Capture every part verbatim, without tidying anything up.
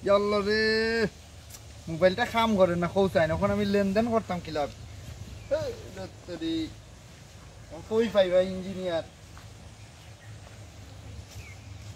ইয়াল্লা রে, মোবাইলটা কাম করে না, কও চাই না। এখন আমি লেনদেন করতাম কিলা? এই দত্তরি, কই পাইবা ইঞ্জিনিয়ার?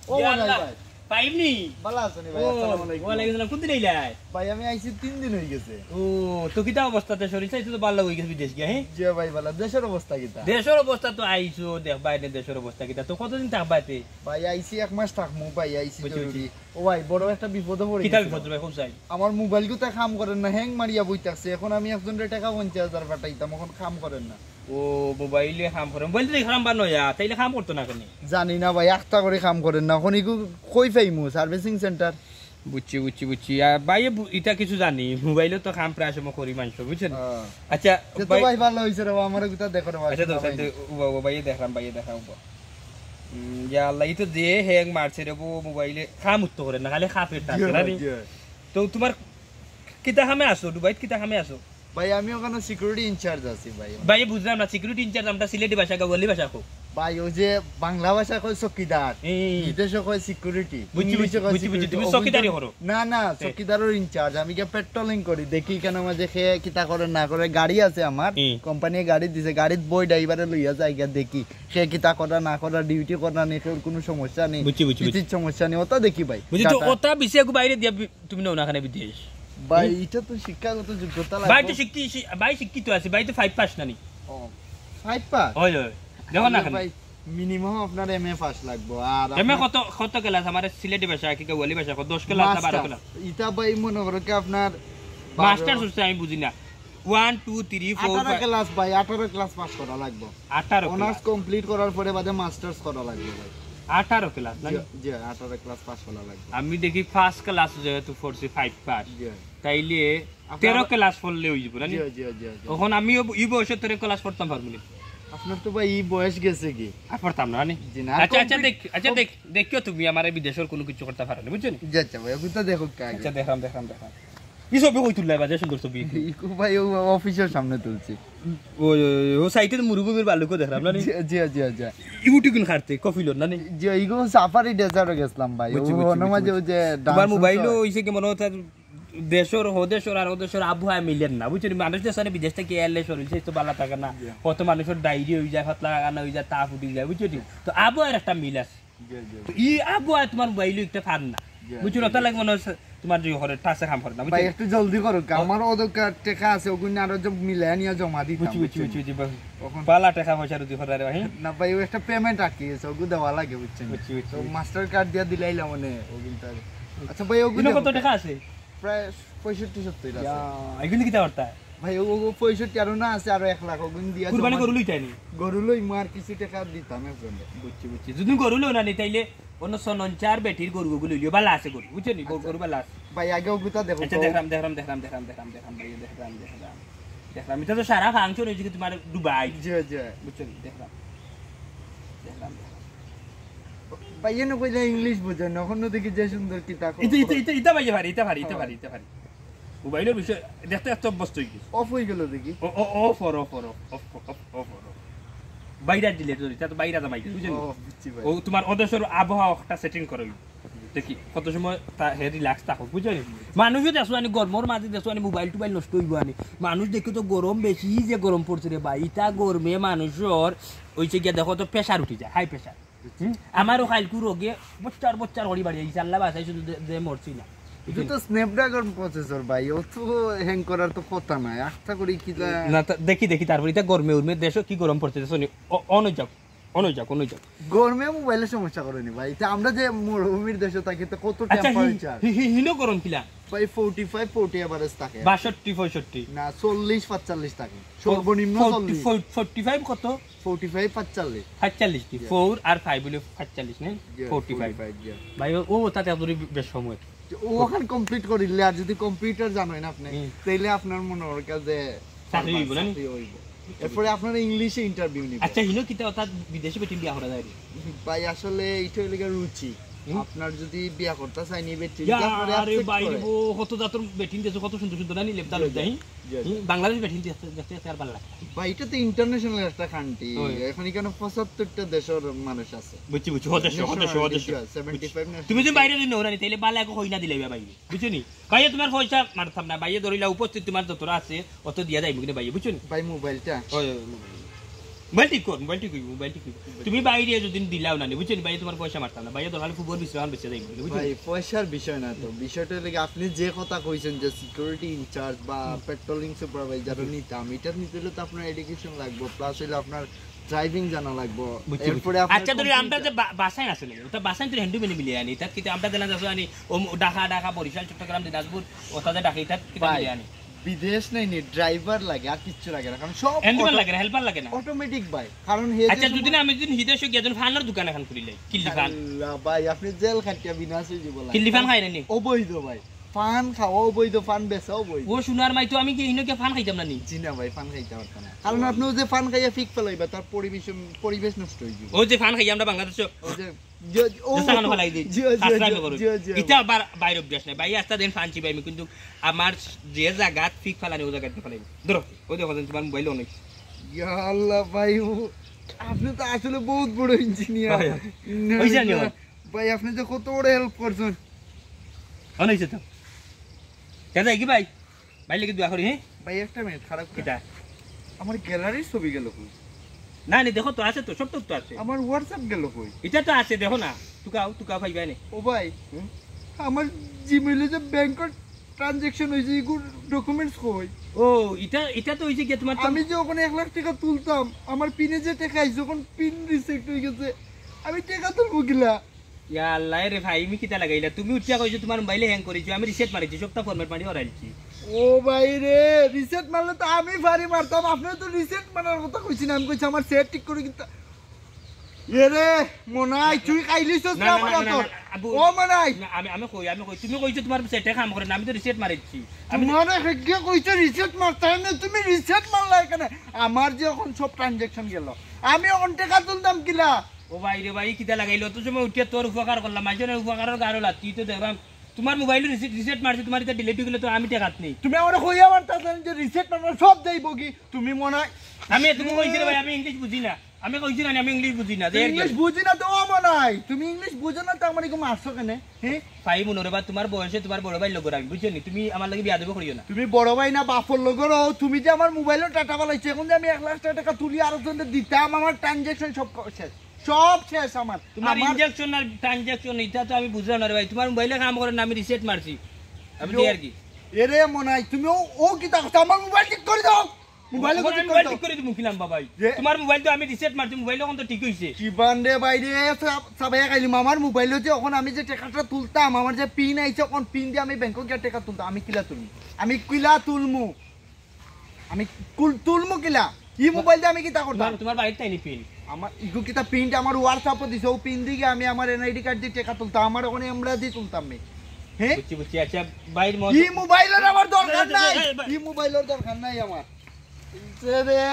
ও ইয়া মনাই আল্লাহ, ভাই, পাইমনি? ভালা আছো নি ভাই? ও, আসসালামু আলাইকুম। ওয়ালাইকুম সালাম। কোন দিন আইলাই? ভাই, আমি আইছি তিন দিন হই গেছে। ও, তো কিতা অবস্থাতে শরীর চাইছো তো ভালা হই গেছে বিদেশ গিয়া, হ্যাঁ? জি ভাই, ভালা। দেশের অবস্থা কিতা? দেশের অবস্থা তো আইছো, দেখবায় নে দেশের অবস্থা কিতা। তো কতদিন থাকবায় তে? ভাই, আইছি এক মাস থাকমু ভাই, আইছি বুঝছি, জরুরি। বুঝছি। ও ভাই, বড় একটা বিপদে পড়ি কিতা গেছি বিপদ ভাই। রে ভাই, কোন চাই? আমার মোবাইল গুতা কাম করের না, হ্যাং মারিয়া বই থাকছে। এখন আমি একজনরে টেকা পঞ্চাশ হাজার পাঠাইতাম, এখন কাম করের না। ও, মোবাইলে কাম করে, মোবাইল তো দেখলাম বা নয়া, তাইলে কাম করতো না কেনে? জানি না ভাই, একটা করে কাম করের না। এখন ইগু কই পাইমু? Servicing centre. বুঝছি, বুঝছি, বুঝছি। আর ভাই, এ বু-, ইটা কিছু জানি, মোবাইলও তো কাম প্রায় সময় করি মানষর, বুঝছেন? হ্যাঁ। আচ্ছা, সে তো ভাই ভাই ভালা হইছে রে বা, আমারে গুতা দেখো রে বা, আচ্ছা, তো সোনা ভাই। সাইডে উবা, উবা, ভাইয়ে দেখলাম, ভাইয়ে দেখলাম, উবা। উম, ইয়া আল্লাহ, ই তো যে হ্যাং মারছে রে বো, মোবাইলে কাম উত্তো করে না, খালি খাপের টানছে, জি, না রে? জি। তো তোমার কিতা কামে আছো, দুবাইত কিতা কামে আছো? ভাই, আমি ওখানে সিকিউরিটি ইনচার্জ আছি ভাই। ভাই, বুঝলাম না, সিকিউরিটি ইনচার্জ আমরা সিলেটি ভাষা, গাওয়ালি ভাষা কো। ভাই, ওই যে বাংলা ভাষা কয় চকিদার, হুম। বিদেশে কয় সিকিউরিটি, বুঝছি, ইংলিশে বুঝছি, কয় বুঝছি, বুঝছি। সিকিউরিটি। তুমি ও কিন্তু চকিদারি করো? না, না, হ্যাঁ। চকিদারর ইনচার্জ। আমি গিয়া পেট্রোলিং করি, দেখি কেন মাঝে খে কিতা করে না করে। গাড়ি আছে আমার, হুম। কোম্পানিয়ে গাড়ি দিছে, গাড়িত বই ড্রাইভারে লইয়া যাই গিয়া দেখি। খে কিতা করা না করা, ডিউটি করা নেই, কেউর কোনো সমস্যা নেই, বুঝছি, বুঝছি, বুঝছি। কিচ্ছুর সমস্যা নেই, ওটা দেখি ভাই। বুঝছি, তো ডাটা। ওটা বেশি একটু বাইরে দিয়া বি-, তুমি নাও না কেনে বিদেশ। ভাই, হুম? এটা তো শিক্ষাগত যোগ্যতা ভাই লাগবে। তো শিক্ষি-, শি-, ভাই শিক্ষিত আছে, ভাই তো ফাইভ পাস না নি? ও, ফাইভ পাস? হয়, হয়। দেখো না তাহলে কেনে? ভাই, মিনিমাম আপনার এমএ পাস লাগবো। আর এমএ আপনার কত, কত ক্লাস? আমার সিলেটি ভাষা, কি গাওয়ালি ভাষা, কত, দশ ক্লাস না বারো মাস্টার্স। ক্লাস? ইটা ভাই মনে করো কি আপনার বারো মাস্টার্স হচ্ছে আমি বুঝি না। ওয়ান, টু, থ্রি, ফোর, আঠারো ফাইভ। ক্লাস ভাই, আঠারো ক্লাস পাস করা লাগবো। আঠারো অনার্স ক্লাস। কমপ্লিট করার পরে বাদে মাস্টার্স করা লাগবো ভাই। আঠারো ক্লাস, না? জি, জি, আঠারো ক্লাস পাস করা লাগবো। আমি দেখি ফার্স্ট ক্লাস যেহেতু পড়ছি ফাইভ পাস, জি। তাইলে আপনার তেরো ক্লাস পড়লে হয়ে যাবো, না নি? জি, জি, জি, জি। এখন আমিও ই বয়সে তেরো ক্লাস পড়তাম পারবো নি? আপনার তো ভাই ই বয়স গেছে কি? আর পড়তাম না, না নি? জি না, আর আচ্ছা, আচ্ছা, কমপ্লিট দেখ-, আচ্ছা, কম- দেখ-, দেখিও তুমি আমারে বিদেশর কোনো কিছু করতে পারো না, বুঝছো নি? জি, আচ্ছা ভাই, ওগুলো তো দেখো আগে। আচ্ছা, দেখলাম, দেখলাম, দেখলাম। ই ছবি কই তুললাই বা, যে সুন্দর ছবি? ইকু ভাই, ও অফিসের সামনে তুলছি। ও, ও, ও, ও সাইডে তো মরুভূমির বালুকও দেখলাম, না নি? জি, জি, জি, জি। ইউটিউব কাটতে, কফি লোন, না নি? জি, ইগো সাফারি ডেজার্টও গেছিলাম ভাই। বুঝছি, ও বুঝছি, অন্য বুঝছি, মাঝে বুঝছি। ওই যে তোমার ডান্স মোবাইলও হইছে কি মনে হচ্ছে দেশর, হদেশর আর ওদেশর আবহাওয়া মিলের না, বুঝছো নি? মানুষ দেশ মানে বিদেশ থেকে এলে শরীর স্বাস্থ্য ভালো থাকে না। জি। কত মানুষের ডায়রিয়া হয়ে যায়, পাতলা কানা হয়ে যায়, তাপ উঠে যায়, বুঝছো নি? তো আবহাওয়ার একটা মিল আছে। জি, জি, তো জি। ই আবহাওয়া তোমার মোবাইলও একটা ফান না। জি, বুঝছো নি? জি, ওটা জি। লাগে মনে হচ্ছে তোমার যে ঘরে টাচে কাম করে না, বুঝছো ভাই, নি? একটু জলদি করো, ও- আমার অত কা-, টেকা আছে, ওগুলো আরো যে মিলাই নিয়ে জমা দিতাম, বুঝছি, বুঝছি, বুঝছেন? বুঝছি, বুঝছি, বাস। ওখান- বালা টেকা পয়সা রুজি করার, ভাই। না ভাই, ও একটা পেমেন্ট আটকে গেছে, ওগু দেওয়া লাগে, বুঝছেন? বুঝছি, বুঝছি, তো বুঝছি। মাস্টার কার্ড দিয়া দিলাইলাম, মানে, ওগুলো তো আর- আচ্ছা ভাই, ওগুলো এগুলো কত টেকা আছে? প্রায় পঁয়ষট্টি সত্তর আছে। ইয়া, এগুলো কিতা করতা? ভাই, ও, ও পঁয়ষট্টি আরো না আছে, আরো এক লাখ, ওগুলো দিয়া কুরবানি জমা গরু লইতাই নি? গরু লই, মার কিছু টেকা দিতাম একজনরে। বুঝছি, বুঝছি। যদি গরু লও না নি, তাইলে অন্য সনন চার বেটির গরু ওগুলো লইও, বালা আছে গরু, বুঝছো নি? গরু, আচ্ছা। গরু বালা আছে। ভাই, আগে ওগুতা দেখো, আচ্ছা, গরু। দেখলাম, দেখলাম, দেখলাম, দেখলাম, দেখলাম, দেখলাম, ভাই, দেখলাম, দেখলাম। দেখলাম, এটা তো সারা ফাংশন হয়েছে কি তোমার দুবাই। জি, জি। বুঝছো নি? দেখলাম, দেখলাম, দেখলাম। ভাই, এনে কইলে ইংলিশ বুঝে না, অখন দেখি যে সুন্দর কিতা ইতা, ইতা, ইতা, ইতা ভাই, পারি, ইতা পারি, ইতা হ্যাঁ। পারি, ইতা পারি। মোবাইলর বিষয় দেখতে দেখতে অভ্যস্ত হয়ে গেছে। অফ হয়ে গেল দেখি। ও, ও, off or, off or, off, off, off, off or. বাইরে ডিলিট করি, তা তো বাইরে তো মাইকে, বুঝলি? ও, বুঝছি ভাই। ও, তোমার ওদেশের আবহাওয়া একটা সেটিং করো। দেখি, কত সময় তা হে রিল্যাক্স থাকো, বুঝলি? মানুষও দেখছো আনি গরমর মাঝে দেখছো আনি মোবাইল টোবাইল নষ্ট হইব আনি। মানুষ দেখে তো গরম বেশি, যে গরম পড়ছে রে ভাই, ইতা গরমে মানুষর ওই যে গিয়া দেখো তো প্রেশার উঠি যায়, হাই প্রেশার। হুম? আমারও খাইলকু রোগে বচ্চার বচ্চার হরি বাড়ি আইছে, আল্লাহ বাঁচাই শুধু যে, যে মরছি না। এটা তো স্ন্যাপড্রাগন প্রসেসর ভাই, ও তো হ্যাং করার তো কথা নাই। আশা করি কি যা- না, তা দেখি, দেখি, তারপর এটা গরমে উর্মে দেশো কি গরম পড়ছে, দেখছো নি? অ-, অন যাক, অন যাক, অন যাক। গরমে মোবাইলের সমস্যা করেনি ভাই, এটা আমরা যে মরুভূমির দেশে থাকি, তো কত আচ্ছা, হি-, টেম্পারেচার? হি-, হি-, হিনো গরম কিলা? ভাই, ফর্টি ফাইভ, ফর্টি এভারেজ থাকে। বাষট্টি, পঁয়ষট্টি। না, চল্লিশ, পাঁচচল্লিশ থাকে। সর্বনিম্ন ফর্টি, চল্লিশ। ফর্টি ফাইভ কত? ফর্টি ফাইভ, পাঁচচল্লিশ। পাঁচচল্লিশ কি? Yeah. ফোর আর ফাইভ হইলে পাঁচচল্লিশ, না? Yeah, forty five. Forty five, yeah। ভাই, ও, ও তাতে এত বেশ সময়। তো ও ওখান কমপ্লিট করিলে, আর যদি কম্পিউটার জানেন আপনি, হুম। তাইলে আপনার মনে হয় যে চাকরি হইব না নি? চাকরি হইব। এরপরে আপনার ইংলিশে ইন্টারভিউ নিবে। আচ্ছা, হিনো কিতা অর্থাৎ বিদেশে বেটিন বিয়া করা যায় নি? ভাই, আসলে এটা হইলে গিয়া রুচি। হুম? আপনার যদি বিয়া করতে চাইনি বেটি, ইয়া, তারপরে আরে accept ভাই করে। রে, ও কত জাতর বেটিন দেশে, কত সুন্দর সুন্দর না নিলে তার জি, জি। দেই। জি, জি। হুম, বাংলাদেশ বেটিন দেখতে, দেখতে আর ভালো লাগে। ভাই, এটা তো ইন্টারন্যাশনাল একটা কান্ট্রি। ওই। এখানে কেন পঁচাত্তরটা দেশের মানুষ আছে। বুঝছি, বুঝছি। ও দেশে, ও দেশে, ও দেশে। Nationality আছে, seventy five nationality। তুমি যদি বাইরে যদি নেও না, তাইলে ভালো লাগে, কই না দিলে ভাই। বুঝছো নি? ভাইয়া, তোমার পয়সা মারতাম না। ভাইয়া, ধরিলা উপস্থিত তোমার যতটা আছে, অত দিয়া যাইবো কিন্তু ভাইয়া, বুঝছো নি? ভাই, মোবাইলটা। ওই, ওই, ওই। মোবাইল ঠিক কর, মোবাইল ঠিক কর, মোবাইল ঠিক কর। তুমি বাইরে যদি দিলাও না নি, বুঝছো নি? ভাইয়া, তোমার পয়সা মারতাম না। ভাইয়া, দরকার হলে ফুবর বিশ্রাম বেঁচে যাইবো, বুঝছো নি? ভাই, পয়সার বিষয় না তো। বিষয়টা হলো কি, আপনি যে কথা কইছেন যে সিকিউরিটি ইনচার্জ বা হুম। পেট্রোলিং সুপারভাইজার হুম। নিতাম, এটা নিতে হলে তো আপনার এডুকেশন লাগবে, প্লাস হইলে আপনার ড্রাইভিং জানা লাগবে। বুঝছি, বুঝছি। এরপরে আপনার আচ্ছা, ধরি আমরা কম্পিউটার। যে বা-, বাসায় আছে না, ওটা বাসায় তো হ্যান্ডু মেনে মিলিয়ে আনি, তার কিন্তু আমরা দিলাম যাচ্ছি আনি, ও ম-, ঢাকা, ঢাকা, বরিশাল, চট্টগ্রাম, দিনাজপুর, ওটা যে ঢাকা, এটা কিন্তু ভাই, মিলিয়ে আনি। বিদেশ নাই নি, ড্রাইভার লাগে, আর কিচ্ছু লাগে না, কারণ সব হ্যান্ডুম্যান অটো-, লাগে না, হেল্পার লাগে না। অটোমেটিক ভাই, কারণ হে যে আচ্ছা, সময় যদি না আমি যদি হিদেশে গিয়ে যদি ফানের দোকান এখন খুলি লাই, কিল্লি ফান। আল্লাহ ভাই, আপনি জেল খাটিয়া বিনাশ হয়ে যাবো, কিল্লি ফান খাই না নি? অবৈধ ভাই, ফান খাওয়া অবৈধ, ফান বেচা অবৈধ। ও সোনার মাই, তো আমি কি ইনো কি ফান খাইতাম না নি? জি না ভাই, ফান খাইতে পারতাম না, কারণ আপনি ওই যে ফান খাইয়া ফিক ফেলাইবা, তার পরিবেশ, পরিবেশ নষ্ট হয়ে যাবে। ওই যে ফান খাই আমরা বাংলাদেশে। ওই যে, যে, ও, যে সাহানো ফেলাই দিই, জি, জি, খাসরা জি, করুন। জি, জি। এটা আবার বাইরে অভ্যাস নাই। ভাই, আস্তা দিন ফান চিবাই আমি, কিন্তু আমার যে জায়গাত ফিক ফালানি, ও জায়গাত ফেলাই। ধরো, ওই দেখো, তোমার মোবাইল অনেক। ইয়া আল্লাহ ভাই, ও, আপনি তো আসলে বহুত বড় ইঞ্জিনিয়ার। ভাই, না, ওই জানি না। হয়। ভাই, আপনি যে কত বড় হেল্প করছেন। অনেক হয়েছে তো। কে যায় কি ভাই? ভাই, লেগে দোয়া করি, হ্যাঁ? ভাই, একটা মিনিট, খারাপ কথা। কিতা? আমার গ্যালারির ছবি গেল কই? না, না, দেখো তো, আছে তো, সব তো, তো আছে। আমার WhatsApp গেল কই? এটা তো আছে, দেখো না। তুকাও, তুকাও ভাই, ভাই, নে। ও ভাই, হুম? আমার জিমেইলে যে ব্যাংকের ট্রানজ্যাকশন হয়েছে, এগুর ডকুমেন্টস কই? ও, এটা, এটা তো হয়েছে কি তোমার তো আমি যে ওখানে এক লাখ টাকা তুলতাম, আমার পিনে যে টাকা আইছে, যখন পিন রিসেট হয়ে গেছে, আমি টাকা তুলবো কিলা? ইয়া আল্লাহ রে ভাই, আমি কিতা লাগাইলা? তুমি উঠিয়া কইছো তোমার মোবাইলে হ্যাং করেছো, আমি রিসেট মারিছি, সবটা ফরম্যাট মারি হরাইছি। ও ভাই রে, রিসেট মারলে তো আমি ফারি মারতাম, আপনি তো রিসেট মারার কথা কইছি না, আমি কইছি আমার সেট ঠিক করে কিতা। এ রে, মনাই, তুই খাইলিছস না, না, না, না, আমার না, না, হাতত। না, আবু, ও মনাই। না, আমি, আমি কই, আমি কই, তুমি কইছো তোমার সেটে কাম করে না, আমি তো রিসেট মারিছি। আমি তোমারে হেগে কইছো রিসেট মারতে না, তুমি রিসেট মারলা এখানে। আমার যে এখন সব ট্রানজ্যাকশন গেল, আমি এখন টাকা তুলতাম কিলা? ও ভাই রে ভাই, কিতা লাগাইলো? অত সময় উঠিয়া তোর উপকার করলাম, মাঝে না উপকারের গারো লাত্তি তো দেখলাম। তোমার মোবাইল রিসেট, রিসেট মারছে, তোমার এটা ডিলিট গেলে তো আমি টেকাত নেই। তুমি আমারে কইয়া মারতা জানি যে রিসেট মারলে সব যাইবো কি? তুমি মনে হয় আমি তুমি কইছি রে ভাই, আমি ইংলিশ বুঝি না। আমি কইছি না, আমি ইংলিশ বুঝি না, যে আর কি। ইংলিশ বুঝি না তো ও মনে হয়। তুমি ইংলিশ বুঝো না তো আমার এরকম মারছো কেনে? হ্যাঁ? ভাই মনে রে বা, তোমার বয়সে তোমার বড় ভাই লগর আমি, বুঝছো নি? তুমি আমার লগে বিয়াদবি করিও না। তুমি বড় ভাই না বাপর লগর ও, তুমি যে আমার মোবাইলও টাটা ফালাইছো, এখন যে আমি এক লাখ টাকা তুলি আর একজনকে দিতাম, আমার ট্রানজ্যাকশন সব ক-, শেষ। সব শেষ আমার। তোমার আমার ইনজেকশন আর ট্রানজ্যাকশন, এটা তো আমি বুঝলাম না রে ভাই। তোমার মোবাইলে কাম করে না, আমি রিসেট মারছি। আমি ইয়ো। দেই আর কি। এরে মনাই, তুমি ও, ও কিতা কথা? আমার মোবাইল ঠিক করে দাও। মোবাইলে মোবাইল ঠিক করে দাও। ঠিক করে দিমু কিলাম বাবাই। যে তোমার মোবাইল তো আমি রিসেট মারছি, মোবাইল এখন তো ঠিক হইছে। কি বান্দে ভাই রে, সাব-, সাবাইয়া খাইলিম। আমার মোবাইলে যে এখন আমি যে টাকাটা তুলতাম, আমার যে পিন আইছে, এখন পিন দিয়ে আমি ব্যাংকে গিয়া টাকা তুলতাম। আমি কিলা তুলমু? আমি কিলা তুলমু? আমি কুল-, তুলমু কিলা? ই মোবাইল দিয়ে আমি কিতা করতাম? তোমার, তোমার বাড়ির তাইনি পিন? আমার ইগু কিতা পিন আমার WhatsApp-ও দিছে, ও পিন দিয়ে আমি আমার এনআইডি কার্ড দিয়ে টাকা তুলতাম, আমার ওখানে আমরা দিয়ে তুলতাম নি। হ্যাঁ? বুঝছি, বুঝছি। আচ্ছা, ভাইর মত- ই মোবাইলের আমার দরকার এই, এই, নাই, এই, এই, ভাই। ই মোবাইলের দরকার নাই আমার। রে,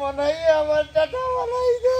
মনে হয় আমার টাকা বানাই দে।